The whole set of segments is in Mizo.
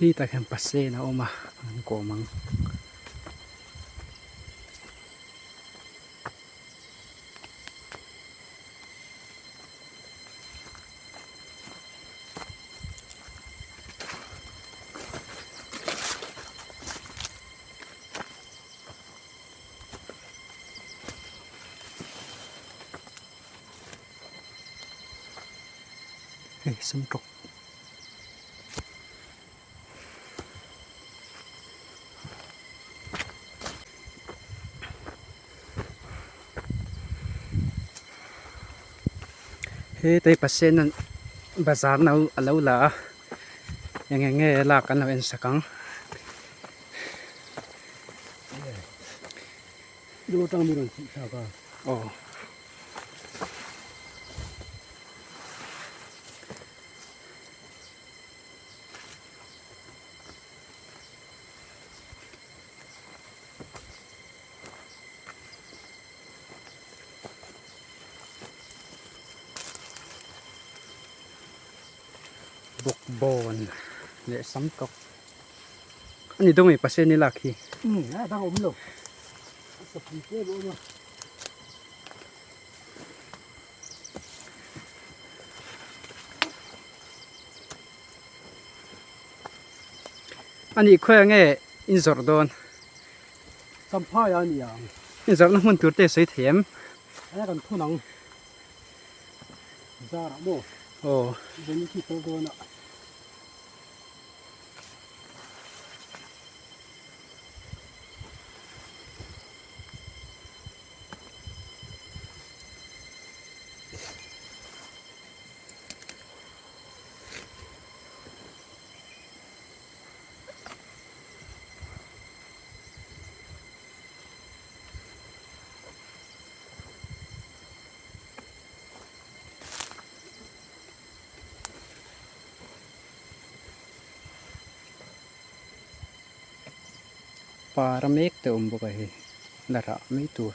Khi tah khian pasena a awm a an kawm ang. Hei samtawk hetlai pasien an bazar no alo la a eng eng nge lak an lo en sak ang. Aw. Bawkbawn leh sam tawk a ni dawng e pasien i lak hi. A nih khawi ang e in zawrh dawn? Champhai a ni ang. In zawrhna hmun tur te sawi thei em? A kan thun ang. Zarah maw? Aw. Zeni khi tel dawn a. Para mek te awm bawk a hei la rah mai tur.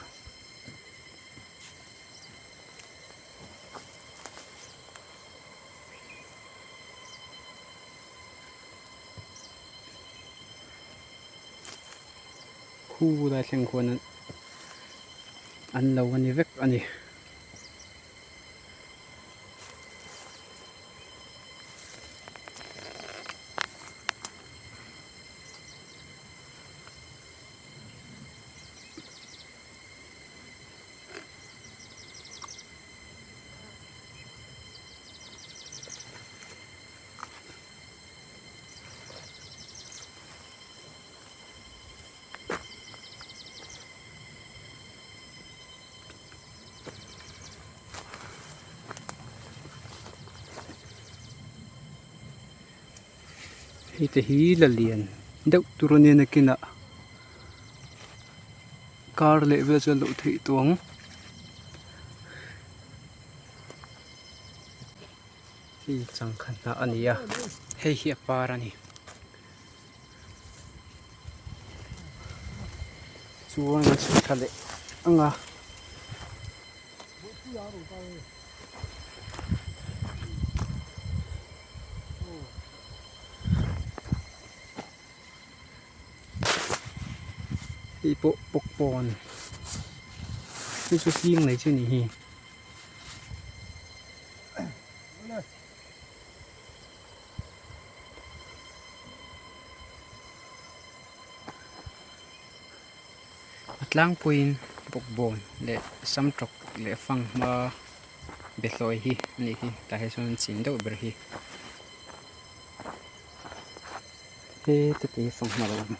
Khu lai thleng khuan an lo a ni vek a ni. Hei te hi la lian deuh tur a nia nakinah kar leh vel chuan loh theih tawh ang. Hei changkha hnah a ni a hei hi a par a ni. Chuan a chhuk thla leh ang a. Hei pawh bawkbawn hei chu hling mai chu a nih hi. A tlangpuiin bawkbawn leh samtawk leh fanghma behlawi hi a nih hi tah hi chuan an chin deuh ber hi heta te hi fanghma lo awm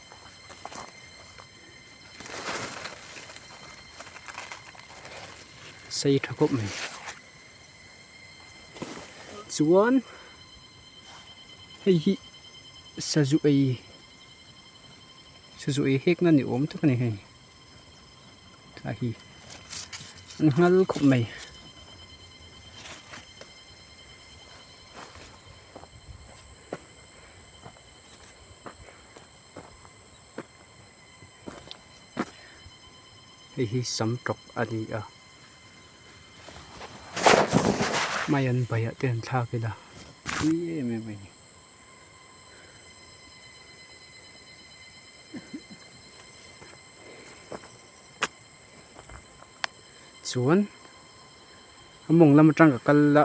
sei tha khawp mai. Chuan hei hi sazu ei sazu ei hek na ni awm tak a ni hei a hi an nghal khawp mai. Hei hi sam tawk a ni a. Mai an baiah te an thlak ila tui em em a ni. Chuan a mawng lam atang ka kal a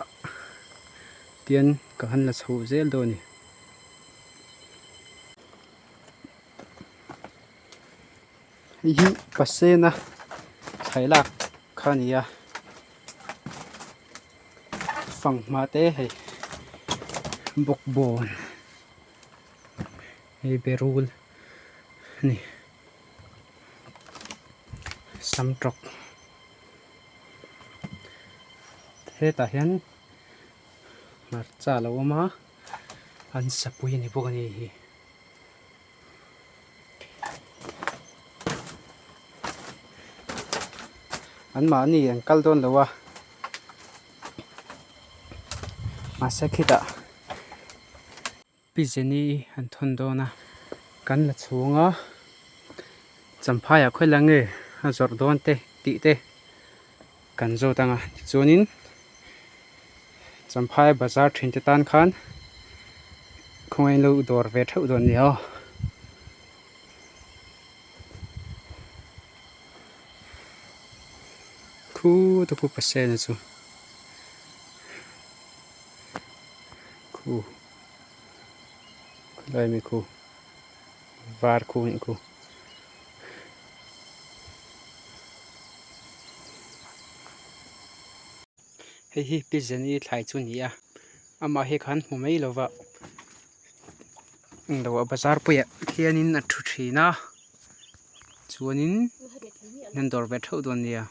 tian ka han la chho zel dawn a ni. Hei hi pasena thlai lak kha a ni a fanghma te hei bawkbawn hei berul a ni samtawk hetah hian hmarcha a lo awm a an sapui a ni bawk a ni hei hi. An mahni an kal dawn lo a mahse khitah Pi Jenny an thawn dawn a kan la chhung a Champhai ah khawi la nge a zawrh dawn te tih te kan zawt ang a tichuanin Champhai bazar thin te tan khan khawngaih lo dawr ve theuh dawn nia aw. Khu te khu pasena chu khu khawlai mi khu var khu anih khu. Hei hi Pi Jenny thlai chu a ni a amah hi khan hmu mai lova englo a bazar puiah khianin a thu thin a chuanin an dawr ve theuh dawn nia.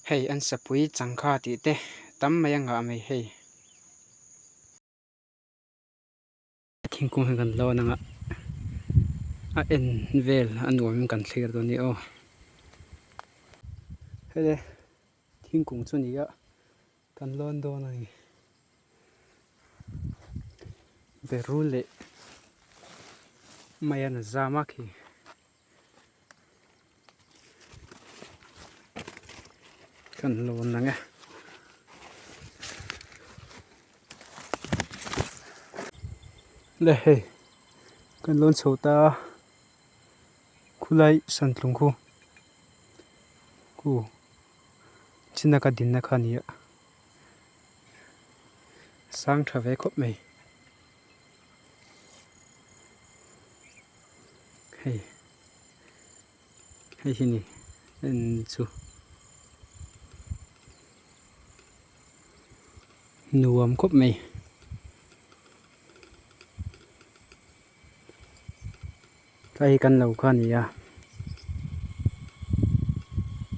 Hei an sapui changkha tih te tam mai a ngah mai hei. Thingkung hi kan lawn ang a a en vel a nuam in kan thlir dawn a ni aw hei thingkung chu a ni a kan lawn dawn a ni berul leh mai an zam a khi. Kan lawn ang e. Le hei kan lawn chho ta a khulai santlung khu khu china ka dinna kha a ni a sang tha ve khawp mai. Hei hei hi ni en chu nuam khawp mai tlai hi kan lo kha a ni a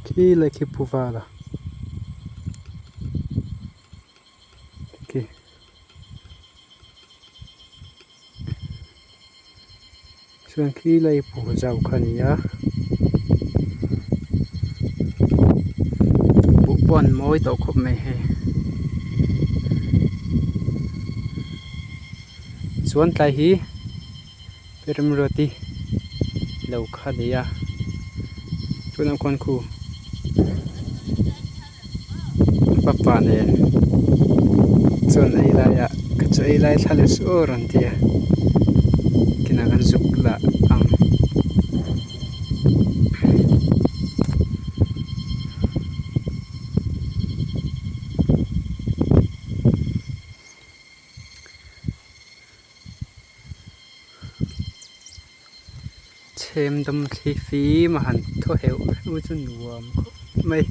khi lai khi pu val a khi. Chuan khi lai pawh zau kha a ni a buh pawh an mawi tawh khawp mai hei chuan tlai hi remruati lo kha a ni a tunah khuan khu fapa nen chuan ei laiah ka chaw ei lai thla leh suh aw rawn ti a kinah kan zuk lah ang. Chhem dawm thli fim a han thaw heuh heuh chu nuam khawp mai.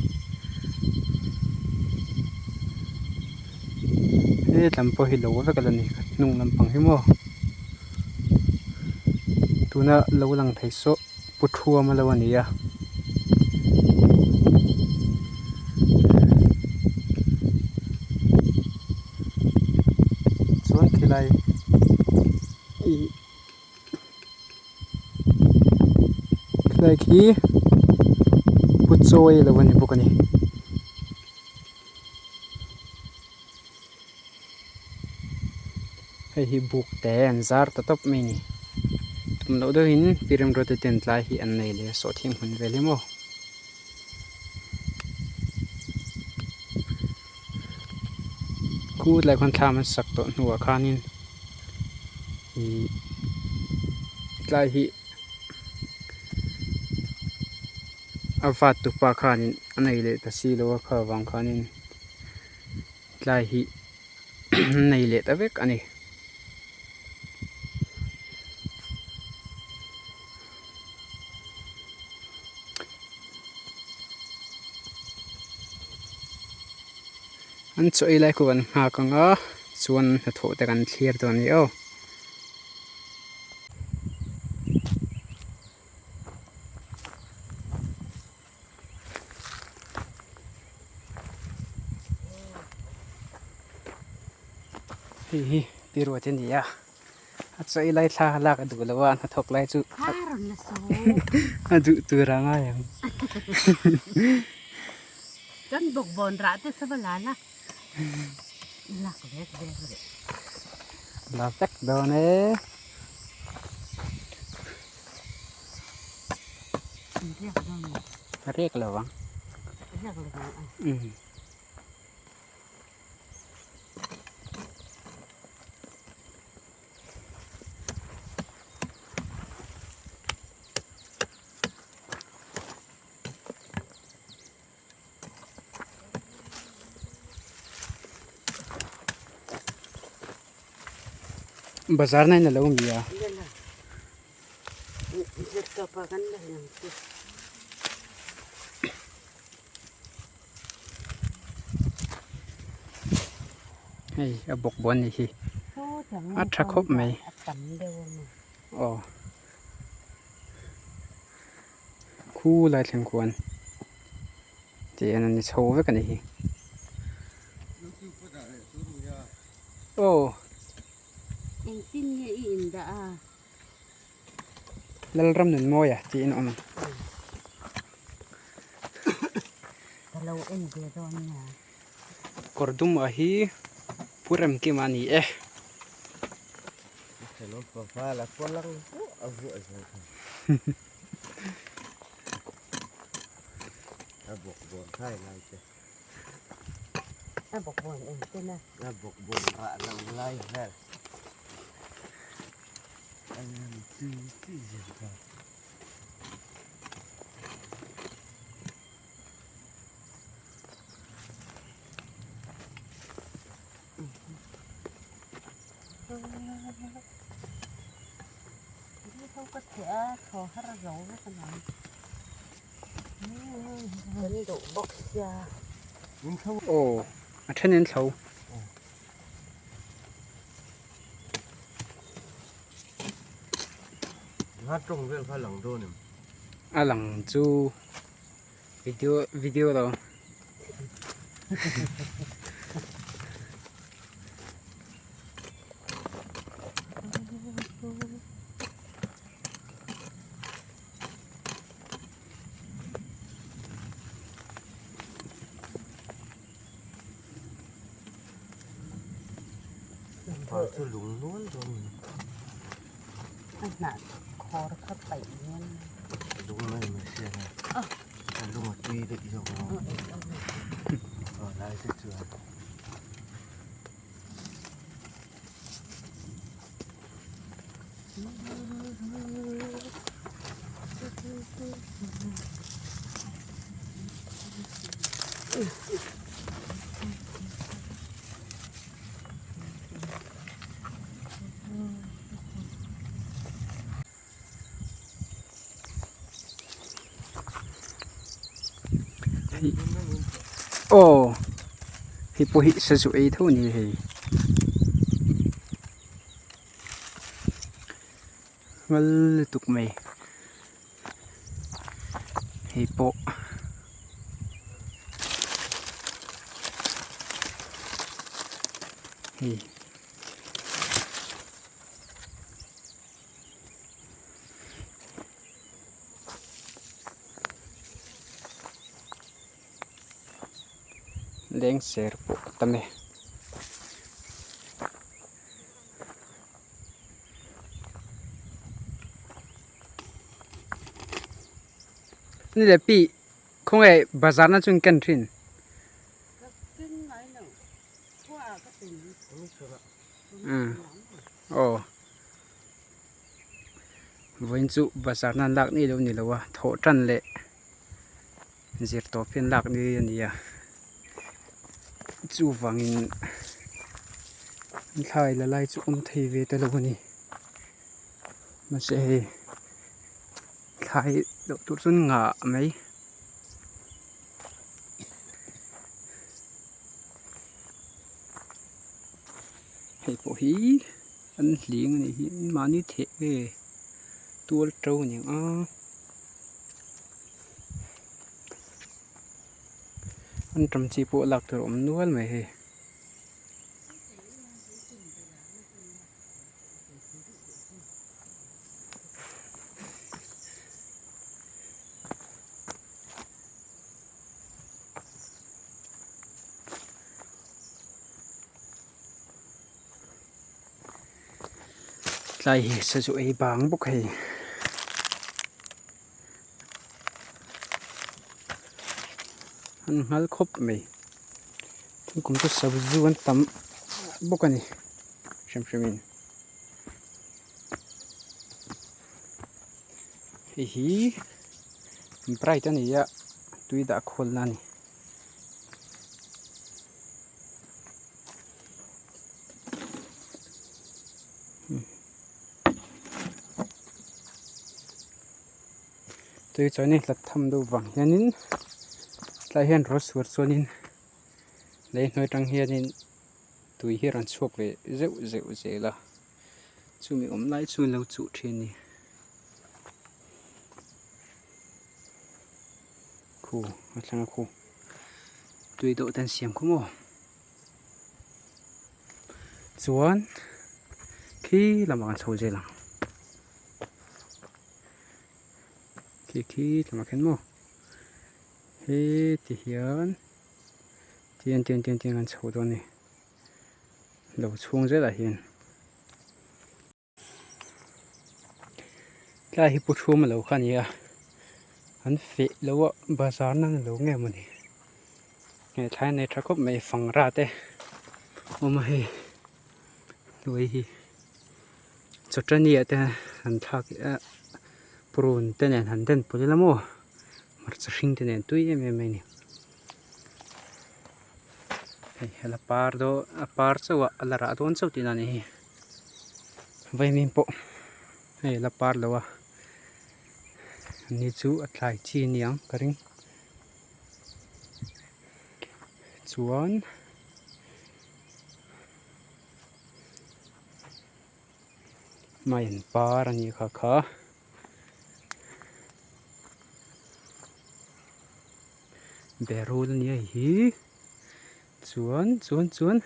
He lam pawh hi lo vek a la ni hnung lampang hi maw tuna lo lang thei saw pu thuam a lo a ni a. Chuan khilai ih khilai khi pu chawi lo a ni bawk a ni. Hei hi buk te an zar ta tawp mai a ni tum loh deuhin pi remruata ten tlai hi an nei leh a sawhthing hmun vel hi maw. Khu tlai khawn thlam an sak tawh hnuah khanin ih tlai hi. A vat tupa khanin a nei leh ta si lo a kha vang khanin tlai hi an nei leh ta vek a ni. An chaw ei lai khu kan nghak ang a chuan hnathawh te kan thlir dawn a ni aw. Hei hi piruat a ni a a chaw ei lai thla lak a duh lo a hnathawk lai chu a duh tur a ngai ang. Kan bawkbawn rah te sava la la lak vek vek rih. La vek dawn e. Riak lo ang. Riak lo ang. Um. Bazar na in alo mi a. Hei a bawk bawn ni hi a tha khawp mai aw khu lai thleng khuan tih en a ni chho vek a ni hi aw. Engtin nge i indah a? Lalram nun mawi a tiin a awm ang. Ka lo en ve dawn nia. Kawr dum ah hi Pu Remkima a ni e. A bawkbawn eng ten a. A bawkbawn rah lo lai vel. Aw a then in thlo. A lang chu video video lo. Chu lung nual dawn ni. A hnah khawr kha paih nual. Lung mai mai sia nge. A lung a tui daih zawk lo. Aw lai te chuan. Aw hei pawh hi sazu ei tho a ni hei. Ngal lutuk mai hei pawh hei lengser pawh a tam e. Ni leh pi khawnge bazar na chu in ken thin. Aw vawiin chu bazar nan lak ni lo ni lo a thawh tan leh. Zirtawp hian lak ni a ni a chuvangin thlai la lai chu awm thei ve ta lo a ni mahse hei thlai loh tur chuan ngah mai. Hei pawh hi an hling a nih hi mahni theh nge tual to a ni ang a an tam chi pawh lak tur a awm nual mai hei. Tlai hi sazu ei bang bawk hei an nghal khawp mai thingkung chu sazu an tam bawk a ni hrim hrim in hei hi bright a ni a tui dah khawlna a ni. Tui chuan in hlat tham deuh vang hianin tlai hian rawt suar chuanin lei hnuai atang hianin tui hi a rawn chhuak ve zeuh zeuh zel a chumi awm lai chu an lo chuh thin a ni. Khu a thleng a khu tui deuh te an siam khaw maw chuan khi lamah kan chho zel ang khi khi lamah khian maw heti hian tian tian tian tian kan chho dawn a ni lo chhung zelah hian. Tlai hi pu thum alo kha a ni a an feh lo a bazar nan alo nge mawni hei thlai a nei tha khawp mai fangra te awm a hei hnuai hi chawṭani ah te han thlak a purun te nen han den pawlh ila maw hmarcha hring te nen tui em em mai a ni hei a la par dawn a par chauh a a la rah dawn chauh tihna a ni hi. Vaimim pawh hei a la par lo a ni chu a tlai chi a ni ang ka ring chuan maian par a nih kha kha berul a ni a hei hi chuan chuan chuan.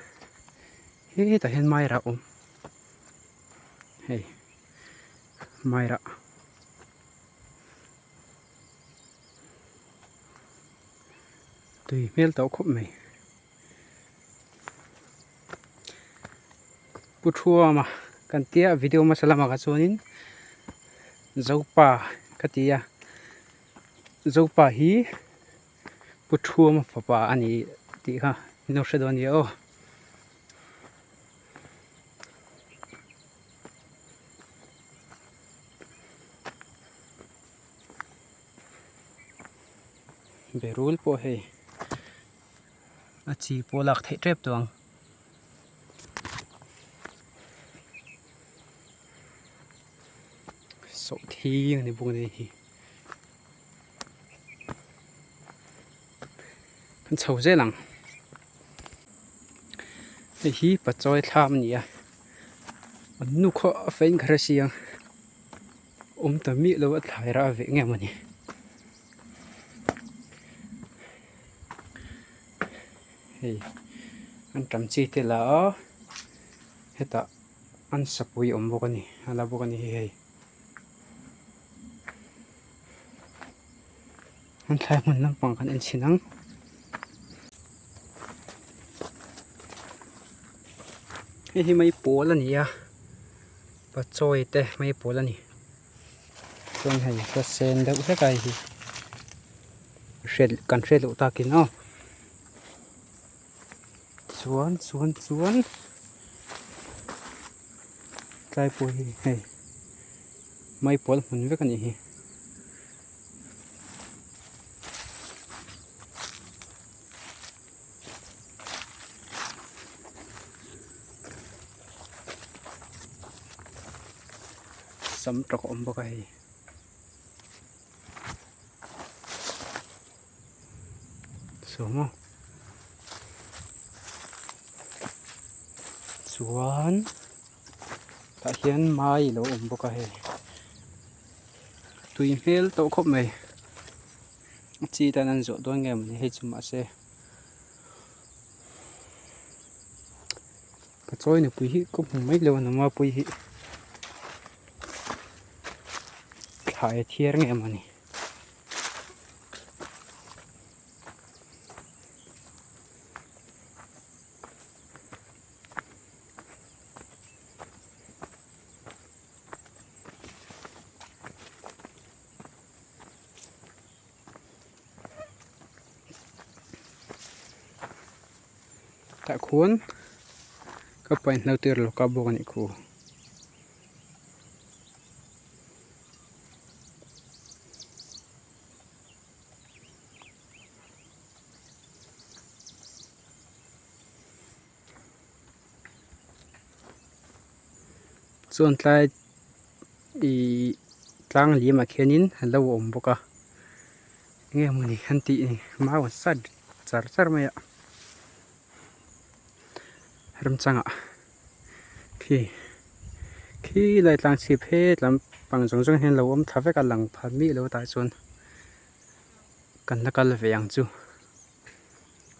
Hetah hian mairah a awm hei mairah tui hmel tawh khawp mai pu thuama kan tia video hmasa lamah kha chuanin zopa ka ti a zopa hi pu thuama fapa a ni tih kha min lo hre dawn a nia aw. Berul pawh hei a chi pawh lak theih tep tawh ang. Sawhthing a ni bawk a ni hi. Kan chho zel ang. Hei hi pachawi thlam a ni a an nu khaw a fein kher a siang awm ta miah lo a thlai rah ve nge mawni hei an tam chi te la a hetah an sapui awm bawk a ni a la bawk a ni hei. An thlai hmun lampang kan en chhin ang. Hei hi mai pawl a ni a pachawi te mai pawl a ni chuan hei ka sen deuh hlek a hei hi hriat kan hriat loh takin aw chuan chuan chuan tlai pawh hi hei mai pawl hmun vek a nih hi. Sam tawk a awm bawk a hei. Saw maw chuan tah hian mai alo awm bawk a hei tui hmel tawh khawp mai a chi tan an zawh dawn nge mawni hei chu mahse ka chawi nupui hi ka hmu mai lo a numa pui hi thlai a thiar nge mawni. Tah khuan ka paihno tir lo ka bawk a nih khu. Chuan tlai ihh tlang liam ah khianin a lo awm bawk a enge mawni an tih ni mau an sat char char mai a remchangah khi khi lai tlang chhip he tlam pang zawng zawng hian lo awm thla vek a lang pha miah lo tah chuan kan la kal ve ang chu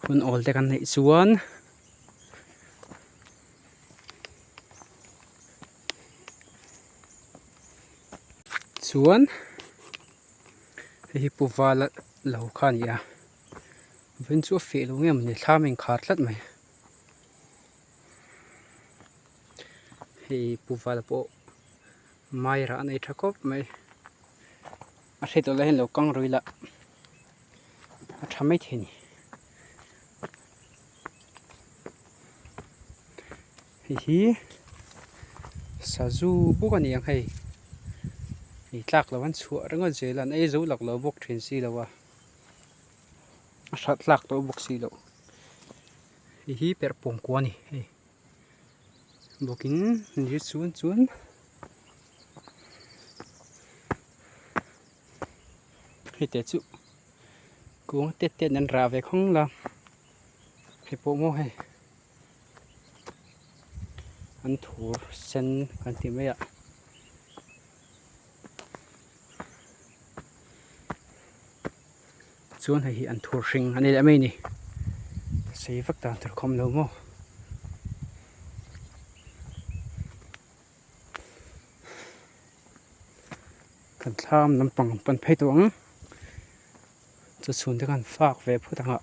hun awl te kan neih chuan. Chuan hei hi pu vala lo kha a ni a vawiin chu a feh lo nge mawni thlam a inkhar tlat mai hei pu vala pawh mai rah a nei tha khawp mai a hre tawh lai hian lo kang rawih la a tha maithei a ni. Hei hi sazu bawk a ni ang hei ei tlak loh an chhuah ringawt zel a an ei zo lak lo bawk thin si lo a a hrat tlak tawh bawk si loh hei hi perhpawng kua a ni hei bawkin ni chuan chuan. Hei te chu kung tet tet an rah ve khawng la hei pawh maw hei an thur sen kan tih mai ah chuan hei hi an thur hring a ni leh mai a ni sei vak dan tur khawm lo maw. Kan thlam lampang an pan phei tawh ang chu chhun te khan fak ve phut ang a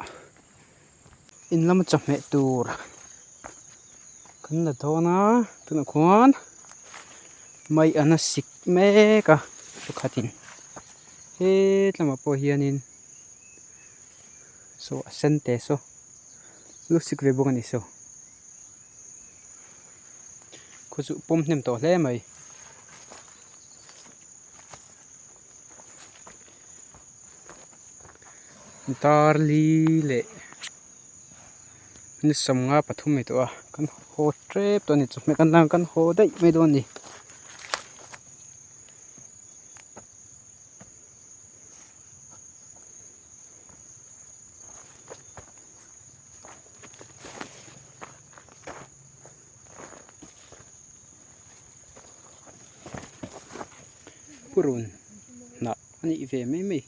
in lama chawhmeh tur kan la dawn a tunah khuan mai an a sik mek a pakhatin hetlangah pawh hianin saw a sen te saw lu sik ve bawk a ni saw. Khaw chu pawm hnem tawh hle mai. Darli leh ni sawmnga pathum mai tawh a kan haw tep tawh a ni chawhmeh kan lang kan haw daih mai dawn a ni. Purun hnah a nih ve mai mai.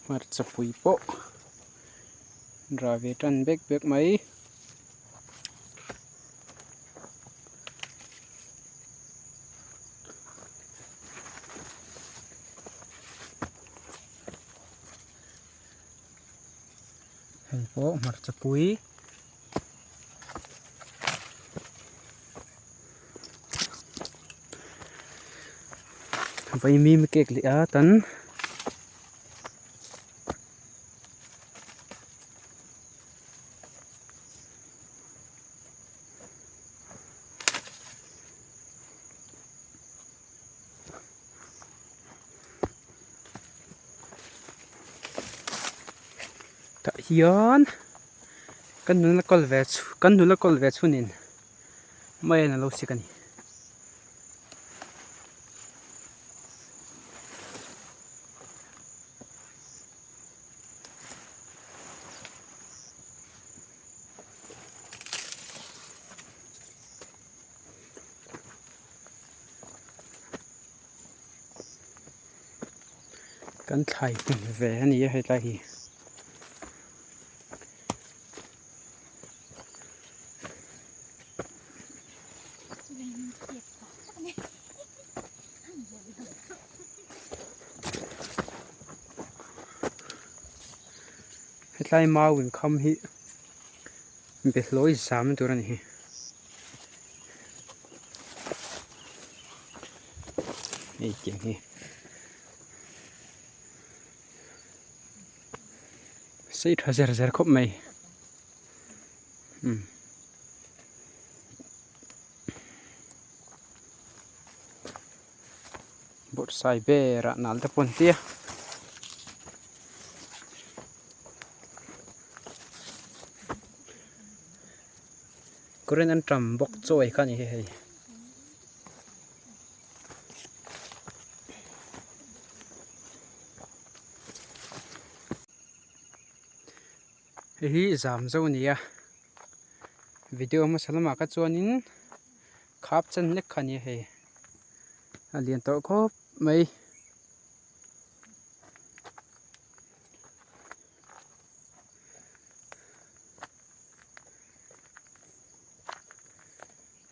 Hmarcha pui pawh rah ve tan bek bek mai. Hei pawh hmarcha pui vaimim cake leh a tan. Tah hian Kan nula kawl ve kan nula kawl ve chhunin maian a lo sik a ni. Kan thlai hmun ve a ni a hetlai hi. Hetlai mau inkham hi behlawi zam tur a ni hi. Hei tiang hi sei tha zer zer khawp mai umm. Bawrhsai berah nal te pawh an ti a. Current an tam bawk chaw ei kha a ni hi hei. Hei hi zam zo a ni a video hmasa lamah kha chuanin khap chen lek kha a ni a hei a lian tawh khawp mai.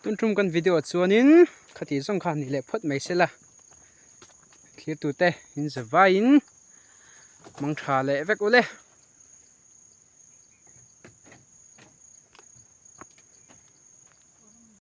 Tun tum kan video ah chuanin khati zawng kha ni leh phawt mai sela thlir tute in za vaiin mang tha leh vek ule.